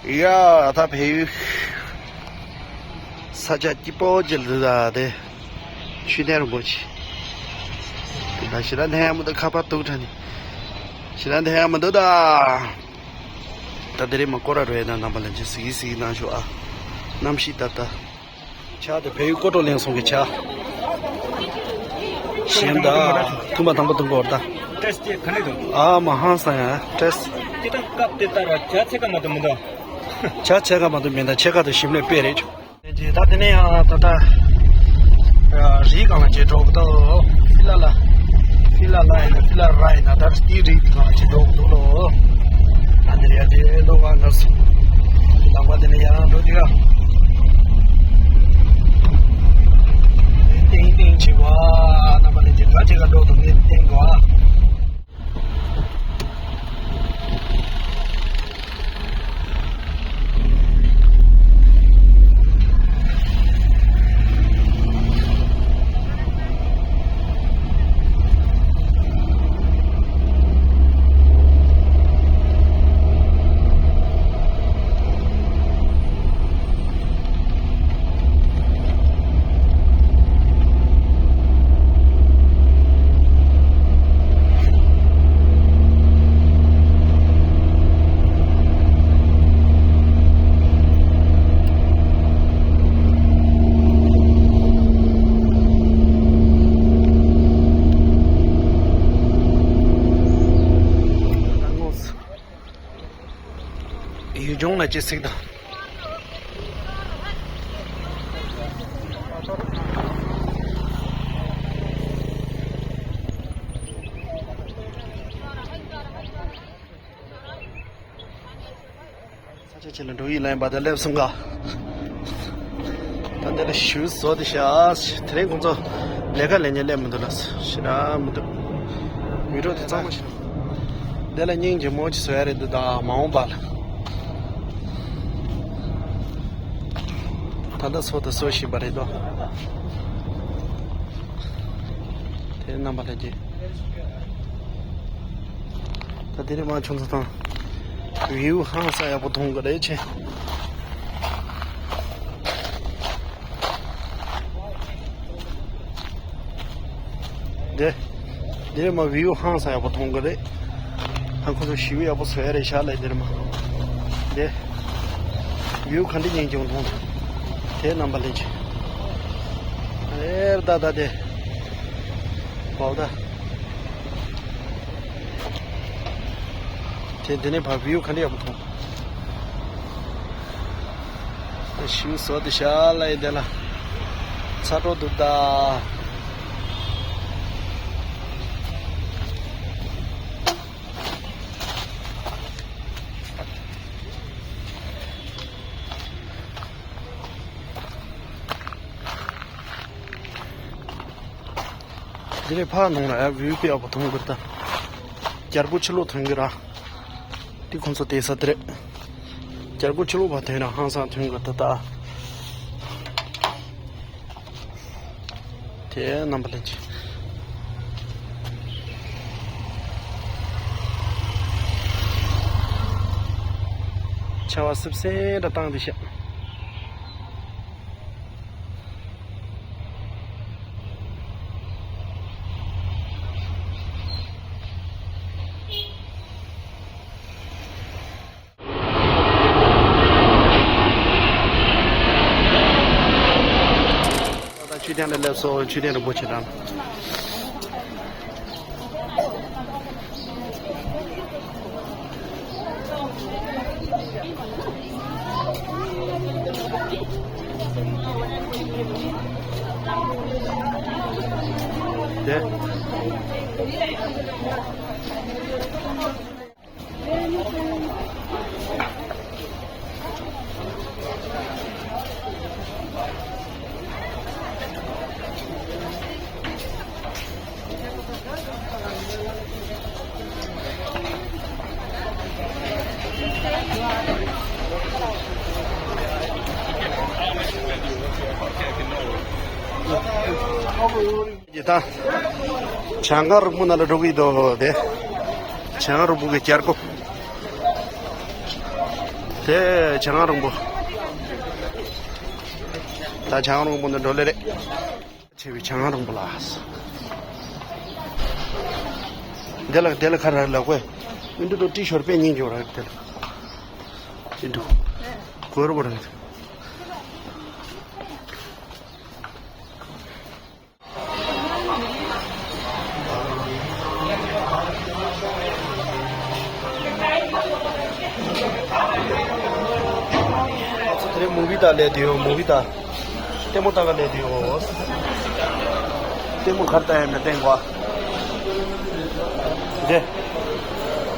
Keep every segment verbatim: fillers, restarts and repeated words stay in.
ཡ་ད་བལ་ཡུལ་ས་ཆ་སྐྱིད་པོ་ཅིག་ལ་འདུག་ད། དེ་མཆོད་རྟེན་རིན་པོ་ཆེ་དེ་ད་ཞེ་དྲག་ལྷན་ཡ་མི་འདུག་ཁ་པར་གཏུག་དྲ་ནི་ཞེ་དྲག་ལྷན་ཡ་མི་འདུག་ད། ད་དེ་རིང་མ་སྐོར་ར་རོལ་ཡ་ད་རྣམ་པ་ལྷན་རྒྱས་གཟིགས་གཟིགས་གནང་ཤོག་ཨ། གནམ་གཤིས་ད་ལྟ། ཆ་དེ་བལ་ཡུལ་ཀོ་ཀྲོ་གླིང་ཚོང་གི་ཆ། ཞེམ་ད། ཐུམ་པ་དང་པོ་དུམ་པོ་བར་ད། ཏྲེས་ཏེ་ག་ནས་འདུག་ཨ་མ་ཧང་སང་ཡ་ཏྲེས། ཏེ་ད་སྐབས་དེ་ལྟར་བ་ཇ་ཚད་ཀ་མ་དུ་མི་འདུག་ཇ་ཚད་ཀ་མ་དུ་མི་འདུག་ཆེ་ཀ་དུ་ཞིམ་ལས་དཔེ་རེད། ད་དེ་ནས་ཡང་ད་ལྟ་རིའི་སྒང་ལ་བྱེད་འགྲོ་གི་འདུག་ཧྥི་ལ་ལ། ཧྥི་ལ་ལ་ཡིན་ན་ཧྥི་ལ་ར་ཡིན་ན་ད་རེས་དེའི་རིགས་དེ་གང་ཅི་འགྲོ་གི་འདུག་ལོ། ད་འདིར་ཡ་དེ་ལོ་བ་འགའ་སུ། ལམ་པ་དེ་ནས་ཡང་འགྲོ་དུས་ར། ཏིང་ཏིང་བྱེད་པ། རྣམ་པ་ལས་དེ་ག་ཅི་ག་འགྲོ་འདུག་ནས་ཏིང་གོ་ཨ། ཡུལ་ལྗོངས་ལ་ཅི་ཟིག་དང་། ས་ཆ་ཆེ་ལ་འགྲོ་ཡི་ལན་པ་དང་སླེབས་སོང་ག་ད་འདི་ལ་ཞུ་བཟོ་དེ་ཤ་དེ་རིང་ཁོང་ཚོ་ལས་ཀ་ལས་ཉེ་སླེབས་མི་འདུག་ལ་ཞེ་དྲག་མི་འདུག་མི་འགྲོ་དེ་གཙང་མ་ཞིག་འདི་ལ་སྙིང་རྗེ་མོ་ཅིག་བཟོ་ཡ་རེད་འདུག་ད་མ་འོངས་པ་ལ་ད་ལྟ་བཟོ་དང་བཟོ་བཞིན་པ་རེད་དོ། དེ་རྣམ་པ་ལྷན་རྒྱས། ད་དེ་རིང་མ་ཆུང་ཚོ་དང་། བིའུ་ཧང་སང་ཡག་པོ་མཐོང་གི་རེད་ཆེ། དེ། དེ་རིང་མ་བིའུ་ཧང་སང་ཡག་པོ་མཐོང་གི་རེད། ཧང་ཁོ་ཚོ་ཞིའུ་ཡག་པོ་བཟོ་ཡ་རེད་ཤག་ལ་དེ་རིང་མ། དེ། བིའུ་ག་འདྲ་སྙིང་རྗེ་མཐོང་། དེ་རྣམ་པ་ལྷན་རྒྱས། ཨེར་ད་ད་དེ། བའོ་ད། དེ་འདི་ནས་ཕར་བིའུ་ག་འདྲ་ཡག་པོ་མཐོང་། ཞིའུ་བཟོ་དེ་ཤ་ལ་ཡི་དེ་ལ། ཚ་དྲོ་འདུག་ད། འདི་ནས་ཕར་ནང་ལ་ཡ་བིའུ་དཔེ་ཡག་པོ་མཐོང་གི་རེད་ད། རྒྱལ་པོ་ཕྱི་ལོགས་ཐོན་གི་ར། དེ་ཁོང་ཚོ་བསྡད་ས་དེ་རེད། རྒྱལ་པོ་ཕྱི་ལོགས་ཕར་ཐོན་ར་ཧང་སང་ཐོན་གི་རེད་ད། དེ་རྣམ་པ་ལྷན་རྒྱས། ཆར་པ་སིབ་སིབ་ར་བཏང་དེ་ཤག་ད་མཆོད་རྟེན་ལ་སླེབས་སོང་། མཆོད་རྟེན་རིན་པོ་ཆེ་དང་། དེ། ཡི་ད། བྱང་ག་རུ་མུ་ན་ལ་འགྲོ་གི་འདུག་དེ། བྱང་ག་རུ་མུ་གི་རྒྱལ་སྒོ། དེ་བྱ་ངང་རོང་པོ། ད་བྱ་ངང་རོང་པོ་འདི་འགྲོ་ལེ་རེད། ཆེ་བའི་བྱ་ངང་རོང་པོ་ལ། འདི་ལ་འདི་ལ་ཁ་ར་ལ་ཀོས། ཨིན་དུ་ཏོ་ཏི་ཤོར་པས་ཉིན་འགྱོ་ར་འདི་ལ། ཨིན་དུ། གོར་བོ་ར། ང་ཚོ་དེ་རིང་མུ་བི་ད་ལས་དུས་ཡོང་མུ་བི་ད། ལྟད་མོ་ལྟ་ག་ལས་དུས་ཡོང་། ལྟད་མོ་གར་ལྟ་ཡ་མེད་བསྟན་གོ། འདི།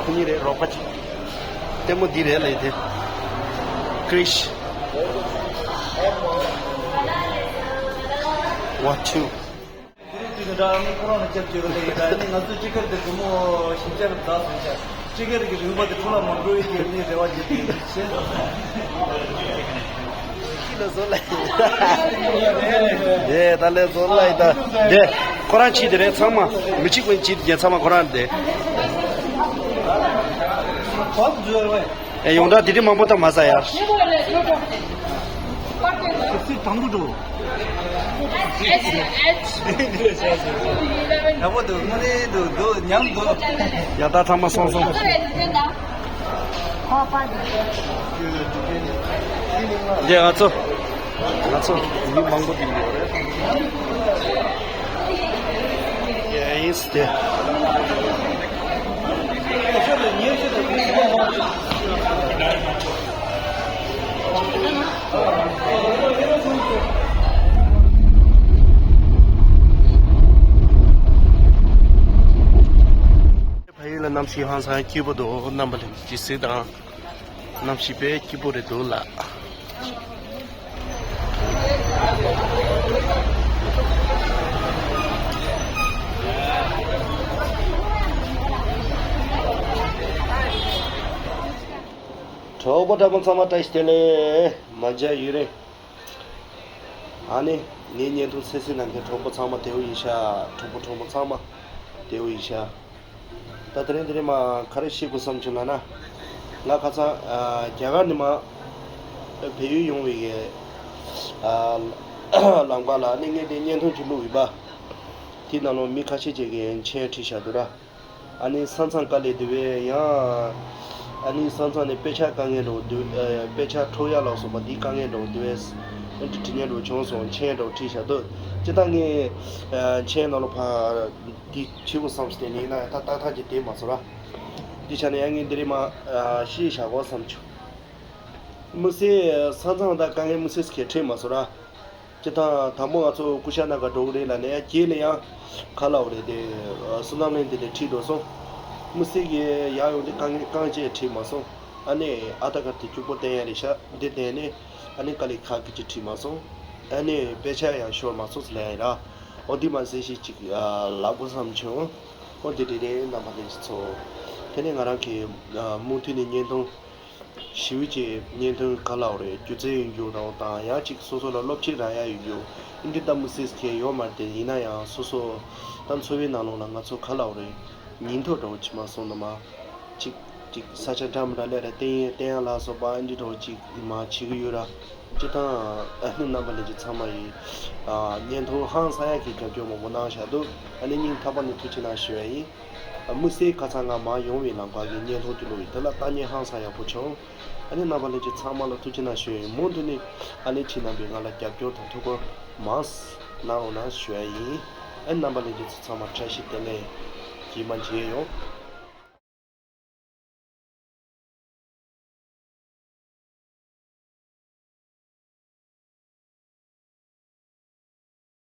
ཁོ་གཉིས་རེད་རོགས་པ་ཅིག་ལྟད་མོ་འདི་རེད་ལས་དེ། ཀྲིཤ། What to། དེ་རིང་དུས་ནི་འདྲ་ནི་ཁོ་རང་ལ་སྐྱབས་བཅོལ་བ་ལས་ཡིན་ད་ནི་ང་ཚོའི་སྤྱི་ཁར་དེ་བུ་མོ་ཞིབ་ཆ་རུ་བདག་སོང་ཤག་སྤྱི་ཁར་གྱི་རིག་པ་དེ་འཕྲོ་ལ་མ་འགྲོ་ཡི་གེ་ནི་རེ་བ་བྱེད་དེ་ཤེས་སོང་། ཁྱི་ལ་བཟོ་ལ་ཡིན། དེ་ད་ལས་བཟོ་ལ་ཡིན་ད། དེ་ཁོ་རང་ཕྱི་དེ་རེད་ཚང་མ། མི་གཅིག་པུ་ཕྱི་དེ་ཚང་མ་ཁོ་རང་དེ། ཨེ་ཡོང་འདྲ་དེ་དེ་མང་པོ་ད་མ་ཟ་ཡ། སི་དང་པོ་འགྲོ། ཡག་པོ་འདུག་དངོས་གནས་འདུག་འདུག་ཉམས་འདུག་ཡ་ད་ཚང་མ་སོང་སོང་། འདི་ང་ཚོ། ང་ཚོ་མི་མང་པོ་འདི་ཡོད་རེད། ཡིན་ཏེ། ཕ་ཡུལ་ལ་གནམ་གཤིས་ཧང་སང་སྐྱིད་པོ་འདུག་རྣམ་པ་ལྷན་རྒྱས་ཀྱིས་གཟིགས་དང་། གནམ་གཤིས་དཔེ་སྐྱིད་པོ་རེད་འདུག་ལགས། གྲོགས་པོ་འདྲ་མོ་ཚང་མ་བཀྲ་ཤིས་བདེ་ལེགས། མ་མཇལ་ཡུན་རིང་། ཨ་ནི་ངའི་བརྙན་ཐུང་གསན་གཟིགས་གནང་མཁན་གྲོགས་པོ་ཚང་མ་བདེ་པོ་ཡིན་ཤག་གྲོགས་པོ་གྲོགས་མོ་ཚང་མ་བདེ་པོ་ཡིན་ཤག་ད་དེ་རིང་དེ་རིང་མ་ག་རེ་བཤད་དགོས་བསམ་བྱུང་ལབ་ན། ང་ཁ་སང་ཨ་རྒྱ་གར་ནས་མ་བལ་ཡུལ་ཡོང་བའི་གི་ཨ་ལམ་ཁ་ལ་ནི་ངས་དེ་བརྙན་ཐུང་ཅིག་བླུགས་ཡིན་པ། དེའི་ནང་ལ་མི་ཁ་ཤས་ཅིག་གིས་མཆན་བྲིས་བཞག་འདུག་ར། ཨ་ནི་ས་མཚམས་དཀའ་ལས་འདུག་པས་ཡང་། ཨ་ནི་ས་མཚམས་ནས་དཔེ་ཆ་དཀའ་ངལ་འདྲ་བོ་འདུག་ཨ་དཔེ་ཆ་འཕྲོག་ཡ་ལ་སོགས་པ་འདི་དཀའ་ངལ་འདྲ་བོ་འདུག་པས། ཨ་འདི་འབྲི་མཁན་འདྲ་བོ་བྱུང་སོང་མཆན་འདྲ་བོ་བྲིས་བཞག་འདུག་སྤྱིར་བཏང་ངས་ཨ་མཆན་ནང་ལ་ཕར་འདི་བྲིས་དགོས་བསམ་སྟེ་ནི་ཡིན་ན་ཡང་ད་ཏག་ཏག་ཅིག་བསྡད་མ་སོང་ར། འདི་ཆ་ནས་ཡང་ངས་འདི་རེད་མ་ཨ་ཤེས་བཞག་དགོས་བསམ་བྱུང་། དམིགས་བསལ་ས་མཚམས་དང་དཀའ་ངལ་དམིགས་བསལ་གྱི་འཕྲད་མ་སོང་ར། སྤྱིར་བཏང་དང་པོ་ང་ཚོ་ཀུ་ཤ་ན་ག་འགྲོ་གི་རེད་ལབ་ནས་རྗེས་ལ་ཡང་ག་ལབ་རེད་དེ། བསོད་ནམས་གླིང་དེ་ལས་ཁྲིད་འགྲོ་སོང་། དམིགས་བསལ་གྱི་ཡར་ཡོང་དུས་དཀའ་ངལ་རྐང་རྗེས་ཁྲིད་མ་སོང་། ཨ་ནི་ཨ་ད་གར་དེ་སྐྱུག་པོ་བསྟན་ཡ་རེད་ཤག་འདི་བསྟན་ནས་ཨ་ནི་དཀའ་ལས་ཁག་གི་ཅིག་ཁྲིད་མ་སོང་། ཨ་ནི་དཔེ་ཆ་ཡང་ཤོར་མ་སོང་ཟེར་ལབ་ཡ་ར། འོ་འདི་མ་ཟེར་ཞིག་ཅིག་ལབ་དགོས་བསམ་བྱུང་། འོ་འདི་འདྲ་རེད་རྣམ་པ་ལྷན་རྒྱས་ཚོ། དེ་ནས་ང་རང་གི་མུ་མཐུད་ནས་བརྙན་ཐུང་། ཞེ་པོ་ཅིག་བརྙན་ཐུང་ག་ལབ་རེད་སྒྱུ་རྩལ་ཡོད་རྒྱུ་རང་དང་ཡང་ཅིག་སོ་སོ་ལ་སློབ་ཁྲིད་རག་ཡ་ཡོད་རྒྱུ་འདི་ལྟ་མི་སྲིད་མཁན་ཡོད་མ་རེད་དེ་ཡིན་ན་ཡང་སོ་སོ་ད་འཚོ་བའི་ནང་ལོགས་ལ་ང་ཚོ་ག་ལབ་རེད་ཉིན་ཐོ་འདྲ་བོ་ཅིག་མ་སོང་ན་མ་ཅིག་ཅིག་ས་ཆ་འདྲ་མི་འདྲ་སླེབས་ར་བསྟན་ཡ་བསྟན་ཡ་ལ་སོགས་པ་ཨ་འདི་འདྲ་བོ་ཅིག་མ་བྱེད་གི་ཡོད་ར་སྤྱིར་བཏང་ཨ་ནི་རྣམ་པ་ལྷན་རྒྱས་ཚང་མ་ཡིས་བརྙན་ཐུང་ཧང་སང་ཡ་གི་རྒྱབ་སྐྱོར་མང་པོ་གནང་བཞག་འདུག་ཨ་ནི་སྙིང་ཐག་པ་ནས་ཐུགས་རྗེ་གནང་ཞུ་ཡ་ཡིན། དམིགས་བསལ་ཁ་སང་ང་མར་ཡོང་བའི་ལམ་ཁ་གི་བརྙན་ཐུང་དེ་ལོ་ཡིན་དེ་ལ་ལྟ་ཉན་ཧང་སང་ཡག་པོ་བྱུང་། ཨ་ནི་རྣམ་པ་ལྷན་རྒྱས་ཚང་མ་ལ་ཐུགས་རྗེ་གནང་ཞུ་ཡ་ཡིན་མུ་མཐུད་ནས་ཨ་ནི་ཁྱེད་རྣམ་པས་ང་ལ་རྒྱབ་སྐྱོར་དང་ཐུགས་ཁུར་མང་གནང་རོགས་གནང་ཞུ་ཡ་ཡིན། ཨ་ནི་རྣམ་པ་ལྷན་རྒྱས་ཚོ་ཚང་མ་བཀྲ་ཤིས་བདེ་ལེགས། རྗེས་མ་མཇལ་ཡོང་།